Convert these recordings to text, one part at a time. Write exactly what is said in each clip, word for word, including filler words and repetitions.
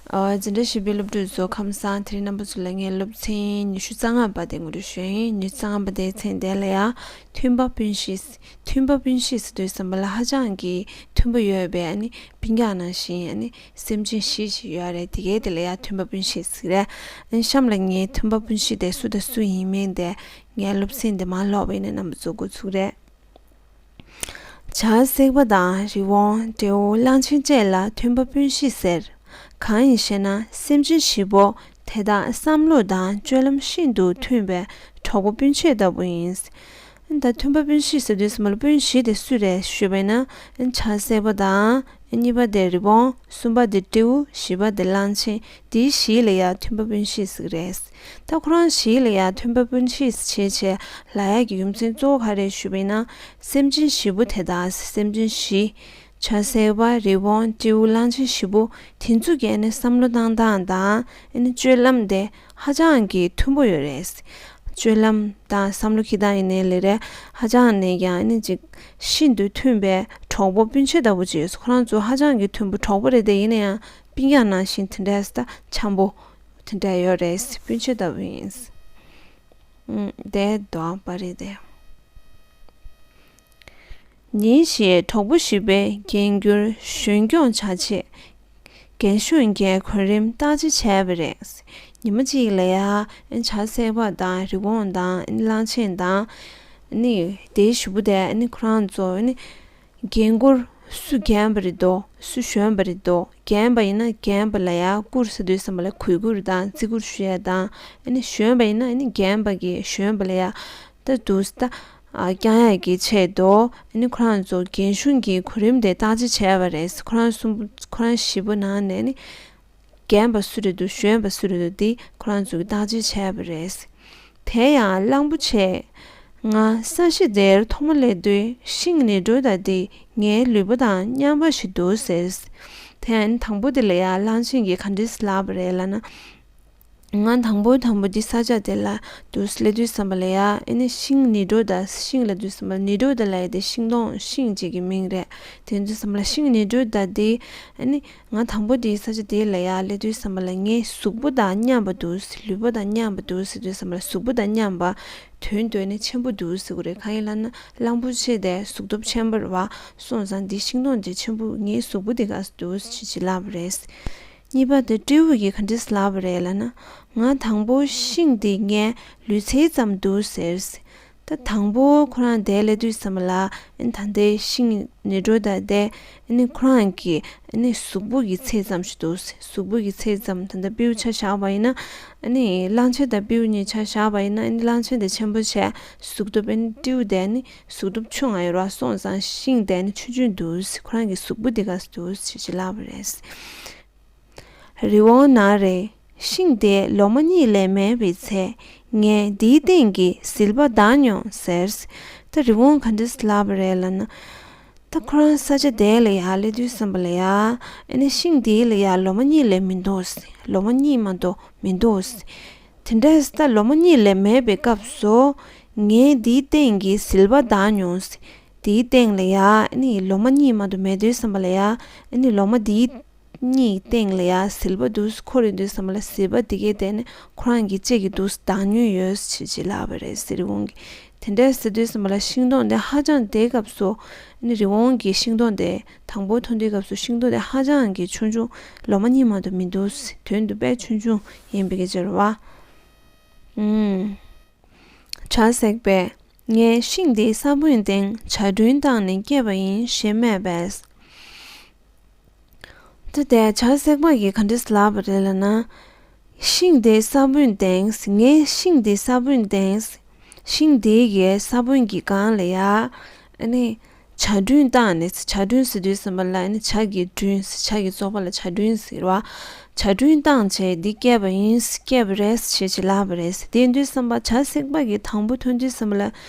འཛིན་གྲྭ་བཞི་པའི་སློབ་ཕྲུག་ཚོ་ཁམས་བཟང་། དེ་རིང་རྣམ་པ་ཚོ་ལ་ངས་སློབ་ཚན་ཉི་ཤུ་རྩ་ལྔ་པ་དེ་ངོ་སྤྲོད་ཞུ་ཡིན། ཉི་ཤུ་རྩ་ལྔ་པ་དེའི་མཚན་དེ་ལ་ཡང་མཐུན་པ་སྤུན་བཞི། མཐུན་པ་སྤུན་བཞི་ཟེར་དུས་ཙམ་པ་ལ་ཧ་ཅང་གི་མཐུན་པོ་ཡོད་པའི་ཨ་ནི་སྤུན་ཀྱག་ནང་བཞིན་ཨ་ནི་སེམས་ཅན་བཞི་ཞིག་ཡོད་རེད། དེ་གའི་དེ་ལ་ཡང་མཐུན་པ་སྤུན་བཞི་ཟེར་རེད། ཨ་ནི་གཤམ་ལ་ངས་མཐུན་པ་སྤུན་བཞི་དེ་སུ་དང་སུ་ཡིན་མིན་དེ་ངས་སློབ་ཚན་དེ་མར་ཀློག་པ་ཡིན་ན་རྣམ་པ་ཚོ་འགོ་ཚུགས་རེད། བྱ་སྲེག་པ་དང་རི་བོང་སྤྲེའུ་གླང་ཆེན་བཅས་ལ་མཐུན་པ་སྤུན་བཞི་ཟེར། གང་ཡིན་ཞེ་ན། སེམས་ཅན་བཞི་པོ་དེ་དག་བསམ་བློ་དང་སྤྱོད་ལམ་ཤིན་ཏུ་མཐུན་པའི་གྲོགས་པོ་སྤུན་མཆེད་ལྟ་བུ་ཡིན། ད་མཐུན་པ་སྤུན་བཞི་ཟེར་དུས་ཙམ་པ་ལ་སྤུན་བཞི་དེ་སུ་རེད་ཞུས་པ་ཡིན་ན། བྱ་སྲེག་པ་དང་། གཉིས་པ་དེ་རི་བོང་། གསུམ་པ་དེ་སྤྲེའུ། བཞི་པ་དེ་གླང་ཆེན། དེ་བཞི་ལ་ཡང་མཐུན་པ་སྤུན་བཞི་ཟེར་གི་རེད། ད་ཁོ་རང་བཞི་ལ་ཡང་མཐུན་པ་སྤུན་བཞི་ཟེར་བྱས་བྱས་ལབ་ཡག་གི་རྒྱུ་མཚན་གཙོ་བོ་ག་རེ་ཞུས་པ་ཡིན་ན། སེམས་ཅན་བཞི་པོ་དེ་དག་སེམས་ཅན་བཞི། བྱ་སྲེག་པ། རི་བོང་། སྤྲེའུ། གླང་ཆེན་བཞི་པོ་དེ་ཚོ་གི་ཨ་ནི་བསམ་བློ་བཏང་སྟངས་དང་ཨ་ནི་སྤྱོད་ལམ་དེ་ཧ་ཅང་གི་མཐུན་པོ་ཡོད་རེད། སྤྱོད་ལམ་དང་བསམ་བློ་འཁྱེར་སྟངས་ཡིན་ནའི་ལས་རེད། ཧ་ཅང་ནས་ཀྱང་ཨ་ནི་ཅིག་ཤིན་ཏུ་མཐུན་པའི་གྲོགས་པོ་སྤུན་མཆེད་ལྟ་བུ་ཅིག་ཡོད། ཁོ་རང་ཚོ་ཧ་ཅང་གི་མཐུན་པོ་གྲོགས་པོ་རེད་དེ། ཡིན་ན་ཡང་སྤུན་ཀྱག་ནང་བཞིན་དེ་འདྲས་ད་འཆམ་པོ་དེ་འདྲས་ཡོད་རེད། སྤུན་མཆེད་ལྟ་བུ་ཡིན། ཨུམ། དེ་དོགས་པ་རེད་དེ། ཉིན་ཞིག་གྲོགས་པོ་བཞི་པས་རྒན་གྱུར་གཞོན་སྐྱོང་བྱ་ཆེད། རྒན་གཞོན་གྱི་གོ་རིམ་བརྟག་དཔྱད་བྱས་པ་རེད། ཉི་མ་གཅིག་ལ་ཡ་བྱ་སྲེག་པ་དང་རི་བོང་དང་གླང་ཆེན་དང་། ནི་དེའི་བཞི་པོ་དེ་ནི་ཁོ་རང་ཚོ་ནི་རྒན་བཀུར། སུ་རྒན་པ་རེད་དོ། སུ་གཞོན་པ་རེད་དོ། རྒན་པ་ཡིན་ན་རྒན་པ་ལ་ཡ་བཀུར་ཟེར་དུས་ཙམ་པ་ལ་གུས་བཀུར་དང་བརྩི་བཀུར་ཞུ་ཡ་དང་། ཨ་ནི་གཞོན་པ་ཡིན་ན་ཨ་ནི་རྒན་པ་གི་གཞོན་པ་ལ་ཡ་ད་དུ་ད་ཨ་བསྐྱང་ཡ་གི་ཆེད་དུ་ཨ་ནི་ཁོ་རང་ཚོ་རྒན་གཞོན་གྱི་གོ་རིམ་དེ་བརྟག་དཔྱད་བྱས་པ་རེད། ཁོ་རང་གསུམ་པོ་ཁོ་རང་བཞི་པོ་ནང་ནས་ནི། རྒན་པ་སུ་རེད་འདུག་གཞོན་པ་སུ་རེད་འདུག་འདི་ཁོ་རང་ཚོ་གིས་བརྟག་དཔྱད་བྱས་པ་རེད། དེ་ཡང་གླང་པོ་ཆེས། ང་ས་གཞི་འདིར་ཐོག་མ་སླེབས་དུས་ཤིང་ནི་སྒྲོ་དང་འདི་ངའི་ལུས་པོ་དང་མཉམ་པ་ཞིག་འདུག་ཟེར། དེ་ཡང་དང་པོ་དེ་ལ་ཡང་གླང་ཆེན་གྱིས་ག་འདྲས་ལབ་པ་རེད་ལབ་ན། ང་དང་པོ་དང་པོ་འདི་ས་ཆ་དེ་ལ་དུ་སླེབས་དུས་ཙམ་པ་ལ་ཡ་ཨ་ནི་ཤིང་ནི་སྒྲོ་དང་ཤིང་ལབ་དུས་ཙམ་པ་ནི་སྒྲོ་དང་ལབ་ཡ་དེ་ཤིང་སྡོང་ཤིང་གཅིག་གི་མིང་རེད། དེ་དུས་ཙམ་པ་ལ་ཤིང་ནི་སྒྲོ་དང་དེ་ཨ་ནི། ང་དང་པོ་དེའི་ས་ཆ་དེ་ལ་ཡ་སླེབས་དུས་ཙམ་པ་ལ་ངའི་གཟུགས་པོ་དང་མཉམ་པ་འདུག་ལུས་པོ་དང་མཉམ་པ་འདུག་ཟེར་དུས་ཙམ་པ་ལ་གཟུགས་པོ་དང་མཉམ་པ་དོན་དུ་ནི་ཆེན་པོ་འདུག་ཟེར་དགོས་རེད། གང་ཡིན་ལབ་ན་གླང་པོ་ཆེ་དེ་གཟུགས་སྟོབས་ཆེན་པོ་རེད་བ། སོང་ཙང་འདི་ཤིང་སྡོང་དེ་ཆེན་པོ་ངའི་གཟུགས་པོ་དེ་ག་ས་འདུག་ཅེས་ཅིག་ལབ་པ་རེད། གཉིས་པ་དེ་སྤྲེའུ་གིས་ག་འདྲས་ལབ་པ་རེད་ལབ་ན། ང་དང་པོ་ཤིང་དེ་ངའི་ལུས་ཚད་ཙམ་འདུག་ཟེར། ད་དང་པོ་ཁོ་རང་དེ་སླེབས་དུས་ཙམ་པ་ལ་ཨ་ནི་ད་ལྟའི་ཤིང་ནི་སྒྲོ་དང་དེ་ཨ་ནི་ཁོ་རང་གི་ཨ་ནི་གཟུགས་པོ་གི་ཚད་ཙམ་ཞིག་འདུག་གཟུགས་པོ་གི་ཚད་ཙམ། ད་ལྟ་སྤྲེའུ་ཆ་བཞག་པ་ཡིན་ན་ཨ་ནི་གླང་ཆེན་དང་སྤྲེའུ་གཉིས་ཆ་བཞག་པ་ཡིན་ན་ཨ་ནི་གླང་ཆེན་དེ་ཆེན་པོ་བྱས་གཟུགས་སྟོབས། ཨ་ནི་སྤྲེའུ་དེ་ཨ་ནི་གཟུགས་སྟོབས་ཆུང་ང་ཡོད་རེད་བ། སོང་ཙང་ཤིང་དེ་ཨ་ནི་ཆུང་ཆུང་འདུག་ཁོ་རང་གི་གཟུགས་པོ་དེ་ག་ས་འདུག་ཅེས་ཅིག་ལབ་པ་རེད། རི་བོང་ན་རེ། ཤིང་དེ་ལོ་མ་གཉིས་ལས་མེད་པའི་ཚེ། ངས་འདིའི་སྟེང་གི་ཟིལ་པ་བརྡར་མྱོང་ཟེར། ད་རི་བོང་ག་འདྲས་ལབ་པ་རེད་ལབ་ན། ད་ཁོ་རང་ས་ཆ་དེ་ལ་ཡ་སླེབས་དུས་ཙམ་པ་ལ་ཡ་ཨ་ནི་ཤིང་དེ་ལ་ཡ་ལོ་མ་གཉིས་ལས་མི་འདུག་ལོ་མ་གཉིས་མ་གཏོགས་མི་འདུག་དེ་འདྲས་ད་ལོ་མ་གཉིས་ལས་མེད་པའི་སྐབས་སུ། ངས་འདིའི་སྟེང་གི་ཟིལ་པ་བརྡར་མྱོང་། དེའི་སྟེང་ལ་ཡ་ཨ་ནི་ལོ་མ་གཉིས་མ་གཏོགས་མེད་དུས་ཙམ་པ་ལ་ཡ་ཨ་ནི་ལོ་མ་དེའི་གཉིས་སྟེང་ལ་ཡ་ཟིལ་པ་འདུག་འཁོར་ཡོད་དུས་ཙམ་པ་ལ་ཟིལ་པ་དེ་གས་དེ་ནི་ཁོ་རང་གི་ལྕེ་གི་འདུག་བརྡར་མྱོང་ཡོད་ཅེས་ཅིག་ལབ་པ་རེད་ཟེར། རི་བོང་གིས་དེ་འདྲས་ཟེར་དུས་ཙམ་པ་ལ་ཤིང་སྡོང་དེ་ཧ་ཅང་དེའི་སྐབས་སུ་ཨ་ནི་རི་བོང་གིས་ཤིང་སྡོང་དེ་དང་པོ་མཐོང་དུས་སྐབས་སུ་ཤིང་སྡོང་དེ་ཧ་ཅང་གི་ཆུང་ཆུང་། ལོ་མ་གཉིས་མ་གཏོགས་མི་འདུག་དོན་དུ་དཔེ་ཆུང་ཆུང་ཡིན་པའི་སྐད་ཆ་རེད་བ། ཨུམ། བྱ་སྲེག་པས། ངས་ཤིང་འདིའི་ས་བོན་སྟེང་བྱ་སྦྲུམ་བཏང་ནས་སྐྱེས་པ་ཡིན་ཞེས་སྨྲས་པས། ད་དེ་བྱ་སྲེག་པ་གིས་ག་འདྲས་ལབ་པ་རེད་ལབ་ན། ཤིང་འདིའི་ས་བོན་སྟེང་། ངས་ཤིང་འདིའི་ས་བོན་སྟེང་། ཤིང་འདི་གི་ས་བོན་གྱི་སྒང་ལ་ཡ། ཨ་ནི། བྱ་སྦྲུམ་བཏང་ནས། བྱ་སྦྲུམ་ཟེར་དུས་ཙམ་པ་ལ་ཨ་ནི་བྱ་གི་སྦྲུམ། བྱ་གི་བཙོག་པ་ལ་བྱ་སྦྲུམ་ཟེར་བ། བྱ་སྦྲུམ་བཏང་བྱས་འདི་སྐྱེས་པ་ཡིན། སྐྱེས་པ་རེད་ཞེས་ཅིག་ལབ་པ་རེད། དེ་དུས་ཙམ་པ་བྱ་སྲེག་པ་གིས་དང་པོ་མཐོང་དུས་ཙམ་པ་ལ་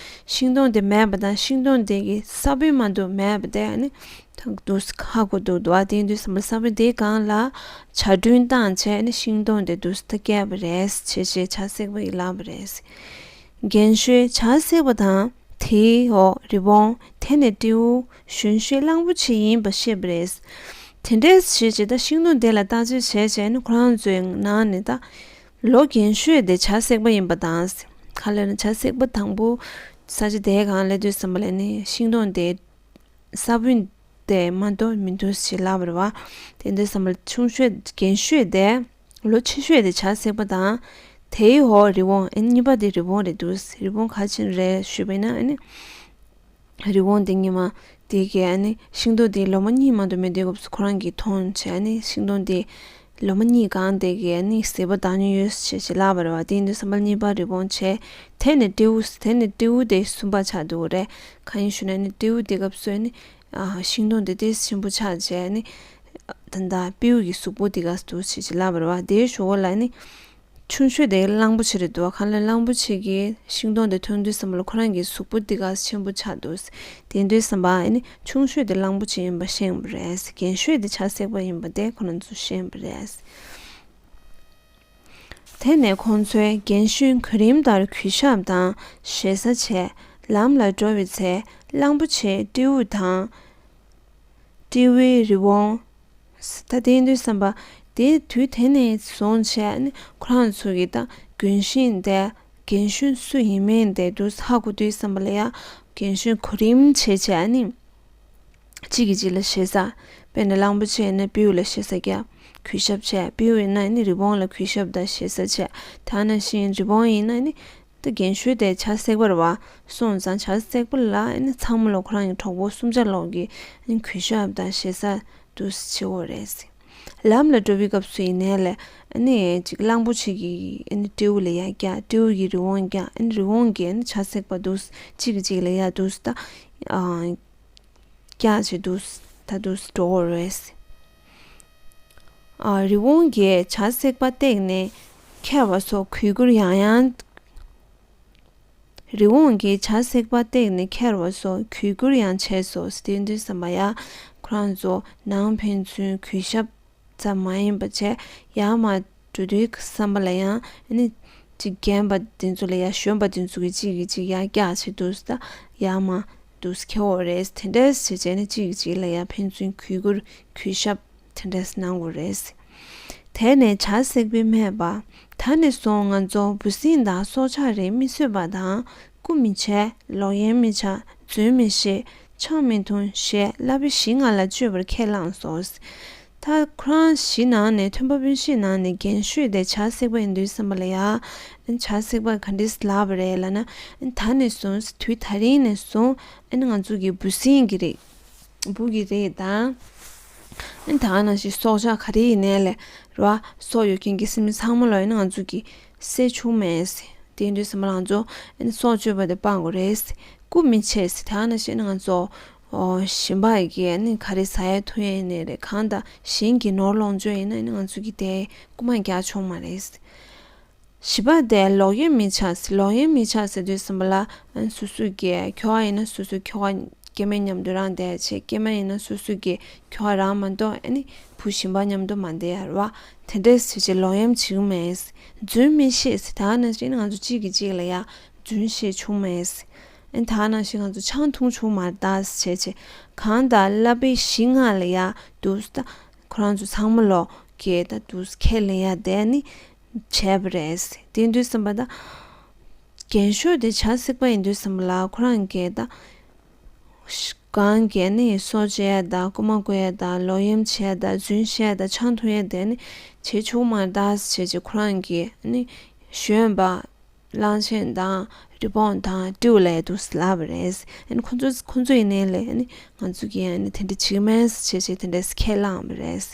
ཤིང་སྡོང་དེ་མེད་པ་དང་། ཤིང་སྡོང་དེ་གི་ས་བོན་མ་གཏོགས་མེད་པ་དེ་ཨ་ནི་ཐག་འདུག་ཧ་གོ་འདུག་འདུག་ཨ་དེ་དུས་ཙམ་པ་ས་བོན་དེའི་སྒང་ལ་བྱ་སྦྲུམ་བཏང་བྱས་ཨ་ནི་ཤིང་སྡོང་དེ་འདུག་ད་སྐྱེས་པ་རེད་ཞེས་ཅིག་བྱ་སྲེག་པ་གིས་ལབ་པ་རེད། རྒན་ཤོས་བྱ་སྲེག་པ་དང་། དེའི་འོག་རི་བོང་། དེ་ནས་སྤྲེའུ། གཞོན་ཤོས་གླང་པོ་ཆེ་ཡིན་པ་ཤེས་པ་རེད། དེ་འདྲས་བྱས་བྱས་ད་ཤིང་སྡོང་དེ་ལ་བརྟག་དཔྱད་བྱས་བྱས་ནི་ཁོ་རང་ཚོའི་ནང་ནས་ད་ལོ་རྒན་ཤོས་དེ་བྱ་སྲེག་པ་ཡིན་པ་དང་། གང་ལབ་ན་བྱ་སྲེག་པ་དང་པོ་ས་ཆ་དེའི་སྒང་སླེབས་དུས་ཙམ་པ་ལ་ནི་ཤིང་སྡོང་དེ་ས་བོན་དེ་མ་གཏོགས་མི་འདུག་ཞེས་ལབ་པ་རེད་བ། དེ་འདྲས་ཙམ་པ་ལ་ཆུང་ཤོས་རྒན་ཤོས་དེ་ལོ་ཆེ་ཤོས་དེ་བྱ་སྲེག་པ་དང་། དེའི་འོག་རི་བོང་། ཨ་ནི་གཉིས་པ་དེ་རི་བོང་རེད་འདུག་རི་བོང་ག་ཅི་རེད་ཞུས་པ་ཡིན་ན་ཨ་ནི། རི་བོང་དེ་ཉི་མ་དེ་གའི་ཨ་ནི་ཤིང་ཏོག་དེ་ལོ་མ་གཉིས་མ་གཏོགས་མེད་དུས་སྐབས་སུ་ཁོ་རང་གིས་མཐོང་བྱས་ཨ་ནི་ཤིང་སྡོང་དེ་ལོ་མ་གཉིས་གང་དེ་གའི་ཨ་ནི་ཟད་པ་བཏང་མྱོང་ཡོད་ཞེས་ཞེས་ལབ་པ་རེད་བ། དེ་ཡིན་དུས་ཙམ་པ་གཉིས་པ་རི་བོང་བྱས། དེ་ནས་སྤྲེའུ། དེ་ནས་སྤྲེའུ་དེ་གསུམ་པ་ཆགས་འདུག་རེད། གང་ཡིན་ཞུ་ན་ཨ་ནི་སྤྲེའུ་དེ་སྐབས་སུ་ཨ་ནི་ཨ་ཤིང་སྡོང་དེ་ཏོག་ཙམ་ཆེན་པོ་ཆགས་བྱས་ཨ་ནི་ད་ལྟ་སྤྲེའུ་གི་གཟུགས་པོ་དེ་ག་འདུག་ཞེས་ཞེས་ལབ་པ་རེད་བ། དེའི་གཞུག་གུ་ལ་ཨ་ནི། ཆུང་ཤོས་དེ་གླང་པོ་ཆེ་རེད་འདུག་གང་ལ་གླང་པོ་ཆེ་གིས་ཤིང་སྡོང་དེ་མཐོང་དུས་ཙམ་པ་ལ་ཁོ་རང་གི་གཟུགས་པོ་འདི་ག་ཆེན་པོ་ཆགས་འདུག་དེ་དུས་ཙམ་པ་ཨ་ནི་ཆུང་ཤོས་དེ་གླང་པོ་ཆེ་ཡིན་པ་ཤེས་པ་རེད། རྒན་ཤོས་དེ་བྱ་སྲེག་པ་ཡིན་པ་དེ་ཁོ་རང་ཚོས་ཤེས་པ་རེད། དེ་ནས་ཁོང་ཚོས་རྒན་གཞོན་གོ་རིམ་ལྟར་གུས་ཞབས་དང་ཞེ་ས་བྱས། ལམ་ལ་འགྲོ་བའི་ཚེ་གླང་པོ་ཆེ་སྤྲེའུ་དང་། སྤྲེའུའི་རི་བོང་། ད་དེ་ཡིན་དུས་ཙམ་པ། དེའི་དུས་དེ་ནས་བཟུང་བྱས་ནི་ཁོ་རང་ཚོ་གི་ད་རྒན་གཞོན་དེ་རྒན་གཞོན་སུ་ཡིན་མིན་དེ་དུས་ཧ་གོ་དུས་ཙམ་པ་ལ་ཡ་རྒན་གཞོན་གོ་རིམ་བྱས་བྱས་ནི་གཅིག་གིས་གཅིག་ལ་ཞེ་ས། དཔེར་ན་གླང་པོ་ཆེ་ཡིན་ན་སྤྲེའུ་ལ་ཞེ་ས་རྒྱག་གུས་ཞབས་བྱས། སྤྲེའུ་ཡིན་ན་ནི་རི་བོང་ལ་གུས་ཞབས་དང་ཞེ་ས་བྱས། ད་ནང་བཞིན་རི་བོང་ཡིན་ན་ནི། ད་རྒན་གཞོན་དེ་བྱ་སྲེག་པ་རེད་བ། སོང་ཙང་བྱ་སྲེག་པ་ལ་ཨ་ནི་ཚང་མ་ལོ་ཁོ་རང་གི་གྲོགས་པོ་གསུམ་ཆ་ལོ་གི་ཨ་ནི་གུས་ཞབས་དང་ཞེ་ས་དུ་བྱེད་འོ་རེད། ལམ་ལ་འགྲོ་བའི་སྐབས་སུ་ཡིན་ནའི་ལས་ཨ་ནི་ཅིག་གླང་པོ་ཆེ་གིས་ཨ་ནི་སྤྲེའུ་ལ་ཡ་རྒྱག་སྤྲེའུ་གིས་རི་བོང་རྒྱག་ཨ་ནི་རི་བོང་གིས་ཨ་ནི་བྱ་སྲེག་པ་དུ་གཅིག་གིས་གཅིག་ལ་ཡ་དུ་ད། རྒྱག་བྱེད་དུ་ད་དུ་འགྲོ་འོ་རེད། ཨ། རི་བོང་གིས་བྱ་སྲེག་པ་བཏེགས་ནས་ཁྱེར་བ་སོགས་གུས་བཀུར་ཡང་ཡང་། རི་བོང་གིས་བྱ་སྲེག་པ་བཏེགས་ནས་ཁྱེར་བ་སོགས་གུས་བཀུར་ཡང་བྱས་སོ། དེ་དུས་ཙམ་པ་ཡ་ཁོ་རང་ཚོ་ནང་ཕན་ཚུན་གུས་ཞབས་ཙམ་མ་ཡིན་པ་བྱས་ཡར་མར་འགྲོ་དུས་ཙམ་པ་ལ་ཡང་ཨ་ནི་གཅིག་རྒན་པ་དེ་ཚོ་ལ་ཡ་གཞོན་པ་དེ་ཚོ་གིས་གཅིག་གིས་གཅིག་ཡར་རྒྱག་བྱེད་དུས་ད་ཡར་མར་དུ་ཁྱེར་འོ་རེད། དེ་འདྲས་བྱས་བྱས་ནས་གཅིག་གིས་གཅིག་ལ་ཡ་ཕན་ཚུན་གུས་བཀུར་གུས་ཞབས་དེ་འདྲས་གནང་དགོས་རེད། དེ་ནས་བྱ་སྲེག་པས་སྨྲས་པ། ད་ནས་བཟུང་ང་ཚོ་འབུ་སྲིན་དང་སྲོག་ཆགས་རིགས་མི་གསོད་པ་དང་རྐུ་མི་བྱེད། ལོག་གཡེམ་མི་བྱ། རྫུན་མི་བཤད། ཆང་མི་འཐུང་ཞེས་བསླབ་པའི་གཞི་ལྔ་ལ་སྤྱོད་པར་ཁས་བླངས་སོ། ད་ཁོ་རང་གཞི་ནང་ནས་མཐུན་པ་སྤུན་བཞིའི་ནང་ནས་རྒན་ཤོས་དེ་བྱ་སྲེག་པ་ཡིན་དུས་ཙམ་པ་ལ་ཡ། བྱ་སྲེག་པ་ག་འདྲས་ལབ་པ་རེད་ལབ་ན། ད་ནས་བཟུང་དུས་ད་རིང་ནས་བཟུང་ཨ་ནི་ང་ཚོ་གི་འབུ་སྲིན་གྱི་རིགས། འབུ་གི་རིགས་དང་། ཨ་ནི་ད་ག་ནང་བཞིན་སྲོག་ཆགས་ག་རེ་ཡིན་ནའི་ལས་རེད་བ། སྲོག་ཡོད་མཁན་གྱི་སྲིན་མོ་ཚང་མ་ལོ་ཨ་ནི་ང་ཚོ་གི་བསད་ཆོག་མེད། དེ་ཡིན་དུས་ཙམ་པ་ལ་ང་ཚོ་ཨ་ནི་སྲོག་གཅོད་པ་དེ་སྤང་དགོས་རེད། རྐུ་མི་བྱེད་ཟེར། ད་ག་ནང་བཞིན་ཨ་ནི་ང་ཚོ་ཨོ་གཞན་པ་གི་ཨ་ནི་ག་རེ་ཟ་ཡ་འཐུང་ཡ་ཡིན་ནའི་རེད། གང་ལྟར་གཞན་གྱི་ནོར་ལོངས་སྤྱོད་ཡིན་ན་ཨ་ནི་ང་ཚོ་གི་དེ་རྐུ་མ་རྒྱག་ཆོག་མ་རེད། བཞི་པ་དེ་ལོག་གཡེམ་མི་བྱ་ཟེར། ལོག་གཡེམ་མི་བྱ་ཟེར་དུས་ཙམ་པ་ལ་ཨ་ནི་སོ་སོ་གི་ཁྱོ་ག་ཡིན་ན་སོ་སོའི་ཁྱོ་ག་སྐྱེ་དམན་མཉམ་དུ་རང་བསྡད་བྱས། སྐྱེ་དམན་ཡིན་ན་སོ་སོ་གི་ཁྱོ་ག་རང་མ་གཏོགས་ཨ་ནི་བུ་གཞན་པ་མཉམ་དུ་མ་བསྡད་ཡ་རེད་བ། དེ་འདྲས་བྱས་བྱས་ལོག་གཡེམ་བྱེད་ཀྱི་མེད། རྫུན་མི་བཤད་ཟེར། ད་ག་ནང་བཞིན་ང་ཚོ་གཅིག་གིས་གཅིག་ལ་ཡ་རྫུན་བཤད་ཆོག་མེད། ཨ་ནི་ད་ག་ནང་བཞིན་ང་ཚོ་ཆང་འཐུང་ཆོག་མ་རེད་ད་ཟེར་བྱས་བྱས། གང་ལྟར་བསླབ་པའི་གཞི་ལྔ་ལ་ཡ་དུ་ད་ཁོ་རང་ཚོ་ཚང་མ་ལོ་གི་ད་དུ་ཁས་ལེན་ཡ་དེ་ནི་བྱས་པ་རེད། དེ་ཡིན་དུས་ཙམ་པ་ད་རྒན་ཤོས་དེ་བྱ་སྲེག་པ་ཡིན་དུས་ཙམ་པ་ལ་ཁོ་རང་གིས་ད་གང་གིས་ནི་སྲོག་གཅོད་ཡ་དང་རྐུ་མ་རྐུ་ཡ་དང་ལོག་གཡེམ་བྱེད་ཡ་དང་རྫུན་བཤད་ཡ་དང་ཆང་འཐུང་ཡ་དེ་ནི་བྱེད་ཆོག་མ་རེད་ད་ཟེར་བྱས་ཁོ་རང་གིས་ནི་གཞོན་པ། གླང་ཆེན་དང་རི་བོང་དང་སྤྲེའུ་ལ་ཡ་དུ་ལབ་པ་རེད། ཨ་ནི་ཁོ་ཚོ་ཁོ་ཚོ་ཡིན་ནའི་ལས་ཨ་ནི་ང་ཚོ་གིས་ཨ་ནི་དེ་འདྲ་བྱེད་ཀྱི་མེད་ཟེར་བྱས་བྱས་དེ་འདྲས་ཁས་བླངས་པ་རེད།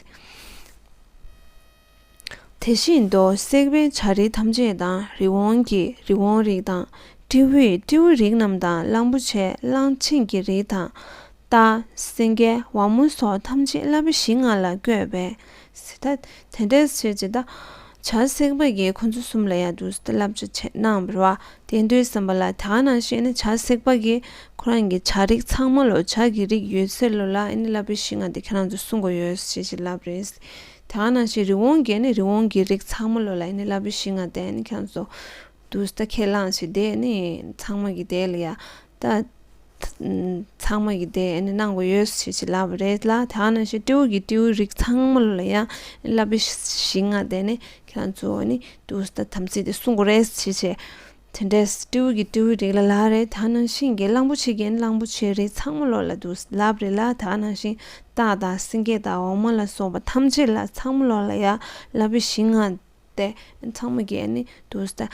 དེ་བཞིན་དུ་སྲེག་པའི་བྱ་རིགས་ཐམས་ཅད་དང་། རི་བོང་གི་རི་བོང་རིགས་དང་། སྤྲེའུས་སྤྲེའུ་རིགས་རྣམས་དང་། གླང་པོ་ཆེ་གླང་ཆེན་གྱི་རིགས་དང་། རྟ། སེང་གེ། ཝ་མོ་སོགས་ཐམས་ཅད་བསླབ་པའི་གཞི་ལྔ་ལ་བཀོད་པས། ད་དེ་འདྲས་བྱས་བྱས་ད། བྱ་སྲེག་པ་གིས་ཁོ་ཚོ་གསུམ་ལ་ཡ་དུ་ད་བསླབ་བྱ་བྱས་གནང་བ་རེད་བ། དེ་དུས་ཙམ་པ་ལ་ད་ག་ནང་བཞིན་ནི་བྱ་སྲེག་པ་གིས་ཁོ་རང་གི་བྱ་རིགས་ཚང་མ་ལོ་བྱ་གི་རིགས་ཡོད་ཚད་ལོ་ལ་ཨ་ནི་བསླབ་པའི་གཞི་ལྔ་དེ་ཁྱེད་རང་ཚོ་སྲུང་དགོས་ཡོད་ཞེས་ཞེས་ལབ་རེད། ད་ག་ནང་བཞིན་རི་བོང་གིས་ནི་རི་བོང་གི་རིགས་ཚང་མ་ལོ་ལ་ཨ་ནི་བསླབ་པའི་གཞི་ལྔ་དེ་ཨ་ནི་ཁྱེད་རང་ཚོ་དུ་ད་ཁས་བླངས་བྱས་དེ་ནི་ཚང་མ་གི་དེ་ལ་ཡ་ད། ཚང་མ་གི་དེ་ཨ་ནི་གནང་དགོས་ཡོད་ཞེས་ཞེས་ལབ་པ་རེད་ལ། དེ་ག་ནང་བཞིན་སྤྲེའུ་གི་སྤྲེའུ་རིགས་ཚང་མ་ལ་ཡང་བསླབ་པའི་གཞི་ལྔ་དེ་ནི་ཁྱེད་རང་ཚོ་ཨ་ནི་དུས་ད་དམ་ཚིག་དེ་སྲུང་དགོས་རེད་ཞེས་བྱས། དེ་འདྲས་སྤྲེའུ་གི་སྤྲེའུ་རིགས་ལ་ལབ་རེད། དེ་ག་ནང་བཞིན་གྱི་གླང་པོ་ཆེ་གི་གླང་པོ་ཆེ་རིགས་ཚང་མ་ལོ་ལ་དུས་ལབ་རེད་ལ། དེ་ག་ནང་བཞིན་སྟག་དང་སེང་གེ་དང་འོ་མ་ལ་སོགས་པ་ཐམས་ཅད་ལ་ཚང་མ་ལོ་ལ་ཡང་བསླབ་པའི་གཞི་ལྔ་དེ་ཚང་མ་གིས་ཨ་ནི་དུས་ད་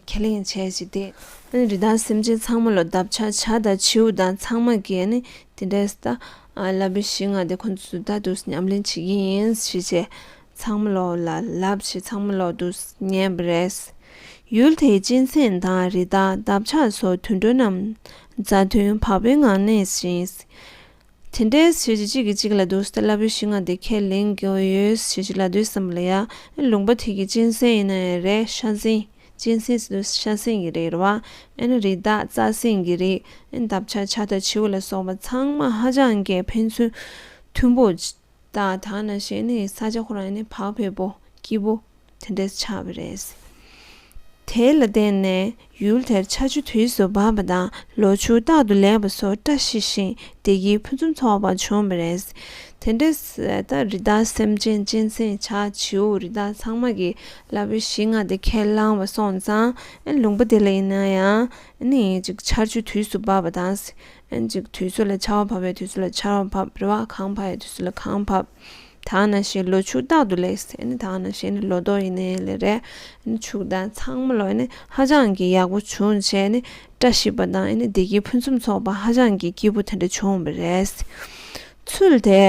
ཁས་ལེན་བྱས་ཅི་དེ། ཨ་ནི་རི་དྭགས་སེམས་ཅན་ཚང་མ་ལོ་འདབ་ཆགས་བྱ་དང་བྱིའུ་དང་ཚང་མ་གིས་ཨ་ནི་དེ་འདྲས་ད་བསླབ་པའི་གཞི་ལྔ་དེ་ཁོ་ཚོས་ད་དུས་ཉམས་ལེན་བྱེད་ཀྱི་ཡིན་ཞེས་བྱས། ཚང་མ་ལོ་ལ་ལབ་བྱས་ཚང་མ་ལོ་དུས་ཉན་པ་རེད། ཡུལ་དེའི་གཅན་གཟན་དང་རི་དྭགས་འདབ་ཆགས་སོགས་དུད་འགྲོ་རྣམས་མཛའ་མཐུན་བག་ཕེབས་ངང་གནས་ཤིང་། དེ་འདྲའི་ཚེ་གཅིག་གིས་གཅིག་ལ་དུས་ད་བསླབ་པའི་གཞི་ལྔ་དེ་ཁས་ལེན་དགོས་ཡོད་ཞེས་ཞིག་ལབ་དུས་ཙམ་ལ་ཡ། ལུང་པ་དེ་གི་གཅན་གཟན་ཡིན་ན་ཡང་རེད། ཤ་གཟན། གཅན་གཟན་ཟེར་དུས་ཤ་གཟན་གྱི་རིགས་རེད་བ། ཨ་ནི་རི་དྭགས་རྩྭ་གཟན་གྱི་རིགས། ཨ་ནི་འདབ་ཆགས་བྱ་དང་བྱིའུ་ལ་སོགས་པ་ཚང་མ་ཧ་ཅང་གི་ཕན་ཚུན་མཐུན་པོ། ད་དེ་ནང་བཞིན་ནི་ས་ཆ་ཁོ་རང་ནི་བག་ཕེབས་པོ་སྐྱིད་པོ་དེ་འདྲས་ཆགས་པ་རེད། དེ་ལ་བརྟེན་ནས་ཡུལ་དེར་ཆར་ཆུ་དུས་སུ་འབབ་པ་དང་ལོ་ཕྱུགས་རྟག་ཏུ་ལེགས་པ་སོགས་བཀྲ་ཤིས་ཤིང་བདེ་སྐྱིད་ཕུན་སུམ་ཚོགས་པ་བྱུང་བ་རེད། དེ་འདྲས་ད་རི་དྭགས་སེམས་ཅན་གཅན་གཟན་བྱ་བྱིའུ་རི་དྭགས་ཚང་མ་གི་བསླབ་པའི་གཞི་ལྔ་དེ་ཁས་བླངས་པ་སོང་ཙང་ཨ་ལུང་པ་དེ་ལ་ཡིན་ན་ཡང་ཨ་ནི་ཅིག་ཆར་ཆུ་དུས་སུ་འབབ་པ་དང་། ཨ་ནི་ཅིག་དུས་ཚོད་ལ་ཆར་པ་བབས་པའི་དུས་ཚོད་ལ་ཆར་པ་བབས་རེད་བ། གངས་བབས་པའི་དུས་ཚོད་ལ་གངས་བབས། དེ་ནང་བཞིན་ལོ་ཕྱུགས་རྟག་ཏུ་ལེགས། ཨ་ནི་དེ་ནང་བཞིན་ལོ་ཏོག་ཡིན་ནའི་ལས་རེད། ཨ་ནི་ཕྱུགས་དང་ཚང་མ་ལོ་ཨ་ནི་ཧ་ཅང་གི་ཡག་པོ་བྱུང་བྱས་ནི་བཀྲ་ཤིས་པ་དང་ཨ་ནི་བདེ་སྐྱིད་ཕུན་སུམ་ཚོགས་པ་ཧ་ཅང་གི་སྐྱིད་པོ་དེ་འདྲ་བྱུང་བ་རེད། ཚུལ་དེ།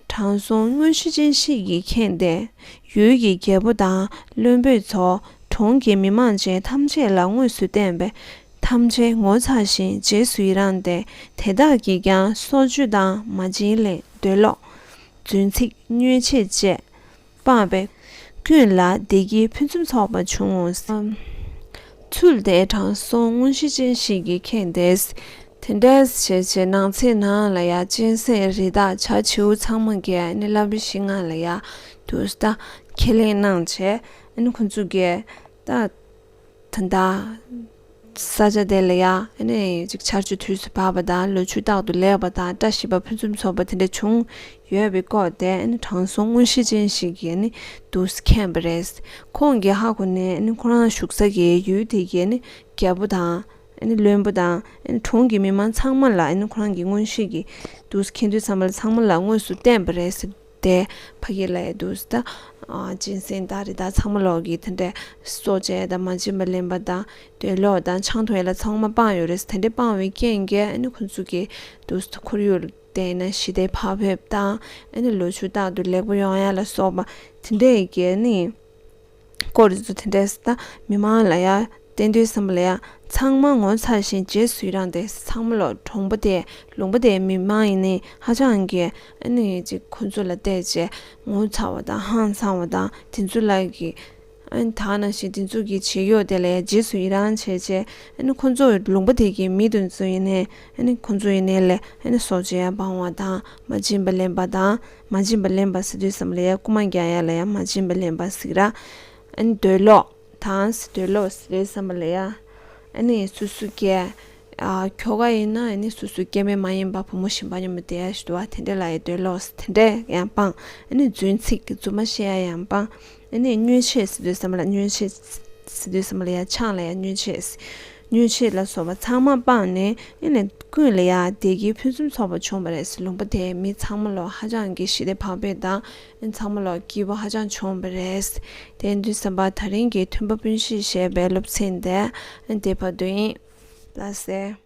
དྲང་སྲོང་མངོན་ཤེས་ཅན་ཞིག་གིས་མཁྱེན་ཏེ། ཡུལ་གྱི་རྒྱལ་པོ་དང་བློན་པོས་ཚོ་གྲོང་གི་མི་མང་ཅན་ཐམས་ཅད་ལ་དངོས་སུ་བསྟན་པས། ཐམས་ཅད་ངོ་ཚ་ཞིང་རྗེས་སུ་ཡི་རངས་ཏེ། དེ་དག་གིས་ཀྱང་སྲོག་གཅོད་དང་མ་བྱིན་ལེན། འདོད་ལོག། རྫུན་ཚིག། མྱོས་བྱེད་བཅས་སྤངས་པས། ཀུན་ལ་བདེ་སྐྱིད་ཕུན་སུམ་ཚོགས་པ་བྱུང་ངོ་། ཚུལ་དེ་དྲང་སྲོང་མངོན་ཤེས་ཅན་ཞིག་གིས་མཁྱེན་ཏེ། དེ་འདྲ་བྱས་བྱས་ནགས་ཚལ་ནང་ལ་ཡ་གཅན་གཟན་རི་དྭགས་བྱ་བྱིའུ་ཚང་མ་གིས་ཨ་ནི་བསླབ་པའི་གཞི་ལྔ་ལ་ཡ་དུས་ད་ཁས་ལེན་གནང་བྱས་ཨ་ནི་ཁོ་ཚོ་གིས་ད་ད་ད། ས་ཆ་དེ་ལ་ཡ་ཨ་ནི་ཅིག་ཆར་ཆུ་དུས་སུ་བབས་པ་དང་ལོ་ཕྱུགས་རྟག་ཏུ་ལེགས་པ་དང་བཀྲ་ཤིས་པ་ཕུན་སུམ་ཚོགས་པ་དེ་འདྲ་བྱུང་ཡོད་པའི་སྐོར་དེ་ཨ་ནི་དྲང་སྲོང་མངོན་ཤེས་ཅན་ཞིག་གིས་ཨ་ནི་དུས་མཁྱེན་པ་རེད། ཁོང་གིས་ཧ་གོ་ནས་ཨ་ནི་ཁོ་རང་བཞུགས་ས་གི་ཡུལ་དེ་གི་ཨ་ནི་རྒྱལ་པོ་དང་ཨ་ནི་བློན་པོ་དང་ཨ་ནི་གྲོང་གི་མི་མང་ཚང་མ་ལ་ཨ་ནི་ཁོ་རང་གི་མངོན་ཤེས་ཀྱིས་དུས་མཁྱེན་དུས་ཚང་མ་ལ་ཚང་མ་ལ་དངོས་སུ་བསྟན་པ་རེད། དེ་ཕ་གི་ལ་ཡ་དུས་ད་གཅན་གཟན་དང་རི་དྭགས་ཚང་མ་ལོག་གི་དེ་འདྲའི་སྲོག་བཅད་དང་མ་བྱིན་པ་ལེན་པ་དང་འདོད་ལོག་དང་ཆང་འཐུང་ཡ་ལ་ཚང་མ་སྤངས་ཡོད་རེད། དེ་འདྲའི་སྤངས་པའི་རྐྱེན་གྱིས་ཨ་ནི་ཁོ་ཚོ་གི་དུས་ད་ཁོར་ཡུག་དེ་ན་ཞི་བདེ་བག་ཕེབས་དང་ཨ་ནི་ལོ་ཕྱུགས་རྟག་ཏུ་ལེགས་པོ་ཡོང་ཡ་ལ་སོགས་པ་དེ་འདྲའི་གི་ཨ་ནི། སྐོར་དེ་ཚོ་དེ་འདྲས་ད་མི་མང་ལ་ཡ་བསྟན་དུས་ཙམ་པ་ལ་ཡ་ཚང་མ་ངོ་ཚ་ཞིང་རྗེས་སུ་ཡི་རངས་ཏེ་ཚང་མ་ལོ་གྲོང་པ་དེ་ལུང་པ་དེའི་མི་མང་ཡིན་ནི་ཧ་ཅང་གི་ཨ་ནི་ཅིག་ཁོ་ཚོ་ལ་བལྟས་བྱས་ངོ་ཚ་བ་དང་ཧང་སང་བ་དང་དེ་ཚོ་ལ་གི་ཨ་ནི་ད་ནང་བཞིན་དེ་ཚོ་གི་བྱེད་ཡོད་དེ་ལ་ཡ་རྗེས་སུ་ཡི་རངས་བྱས་བྱས་ཨ་ནི་ཁོ་ཚོ་ལུང་པ་དེ་གི་མི་དེ་ཚོ་ཡིན་ནི་ཨ་ནི་ཁོ་ཚོ་ཡིན་ནི་ལས་ཨ་ནི་སྲོག་གཅོད་ཡ་སྤང་བ་དང་མ་བྱིན་པ་ལེན་པ་དང་མ་བྱིན་པ་ལེན་པ་ཟེར་དུས་ཙམ་ལ་ཡ་རྐུ་མ་རྒྱག་ཡ་ལ་ཡ་མ་བྱིན་པ་ལེན་པ་ཟེར་ར། ཨ་ནི་འདོད་ལོག་དང་འདོད་ལོག་ཟེར་བསམ་པ་ལ་ཡ། ཨ་ནི་སོ་སོ་སྐྱེ། ཨ་ཁྱོ་ག་ཡིན་ན་ཨ་ནི་སོ་སོ་སྐྱེ་དམན་མ་ཡིན་པ་བུ་མོ་གཞན་པ་མཉམ་པོ་བསྡད་ཡ་ཞིག་འདུག་བ། དེ་འདྲ་ལ་ཡ་འདོད་ལོག་དེ་འདྲ་ཡང་སྤང་། ཨ་ནི་རྫུན་ཚིག་རྫུན་མ་བཤད་ཡ་ཡང་སྤང་། ཨ་ནི་མྱོས་བྱེད་ཟེར་དུས་ཙམ་ལ་མྱོས་བྱེད་ཟེར་དུས་ཙམ་ལ་ཡ་ཆང་ལ་ཡ་མྱོས་བྱེད། མྱོས་བྱེད་ལ་སོགས་པ་ཚང་མ་སྤངས་ནས་ཨ་ནི་ཀུན་ལ་ཡ་བདེ་སྐྱིད་ཕུན་སུམ་ཚོགས་པ་བྱུང་བ་རེད། ལུང་པ་དེའི་མི་ཚང་མ་ལོ་ཧ་ཅང་གི་ཞི་བདེ་བག་ཕེབས་དང་། ཚང་མ་ལ་སྐྱིད་པོ་ཧ་ཅང་བྱུང་བ་རེད། དེ་ཡིན་དུས་ཙམ་པ་ད་རིང་གི་མཐུན་པ་སྤུན་བཞི་ཞེས་པའི་སློབ་ཚན་དེ་འདིར་བར་དུ་ཡིན། ལགས་སེ།